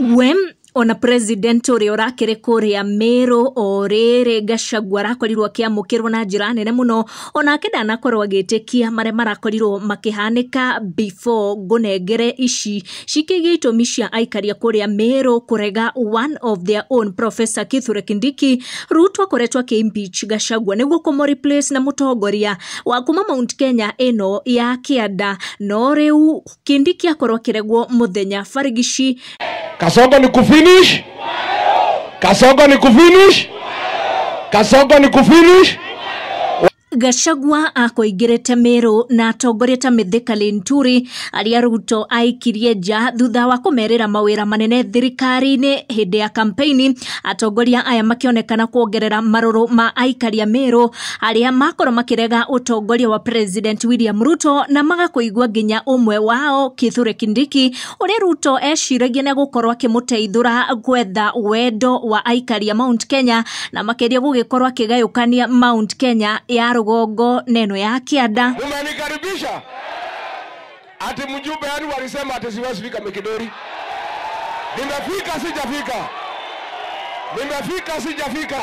We ona president ũrĩa ũrakĩrĩ kũrĩa Meru o rĩrĩ Gachagua arakorirwo akĩamũkĩrwo na njĩra nene mũno, onake ndanakorwo agĩtĩkia marĩa marakorirwo makĩhanĩka before ngũnengere ici cikĩgiĩ itũmi cia aikaria kũrĩa Meru kũrega one of their own Professor Kithure Kindiki. Ruto akoretwo akĩ-impeach Gachagua nĩguo kũmũ replace na mũtongoria wa kuma Mount Kenya ĩno ya kĩanda, no rĩu Kindiki akorwo akĩregwo mũthenya barigici. Kasongo ni kufinish. Kasongo ni kufinish. Kasongo ni kufinish. Gachagua akoingĩrĩte Meru na atongoria ta Mithika Linturi arĩa Ruto aikirie nja thutha wa kũmerĩra mawĩra manene thirikari-inĩ hĩndĩ ya kampeini. Atongoria aya makĩonekana kuongerera marũrũ ma aikaria Meru arĩa makorwo makĩrega ũtongoria wa President William Ruto na magakũigua nginya ũmwe wao Kithure Kindiki ũrĩa Ruto eciragia nĩ gũkorwo akĩmũteithũra gwetha wendo wa aikaria Mount Kenya na makĩria gũgĩkorwo akĩgayũkania Mount Kenya ya rũgongo neno ya kĩanda. Mumenikaribisha. Ati mjumbe yani walisema ati siwezi fika Mikidori. Nimefika sijafika. Nimefika sijafika.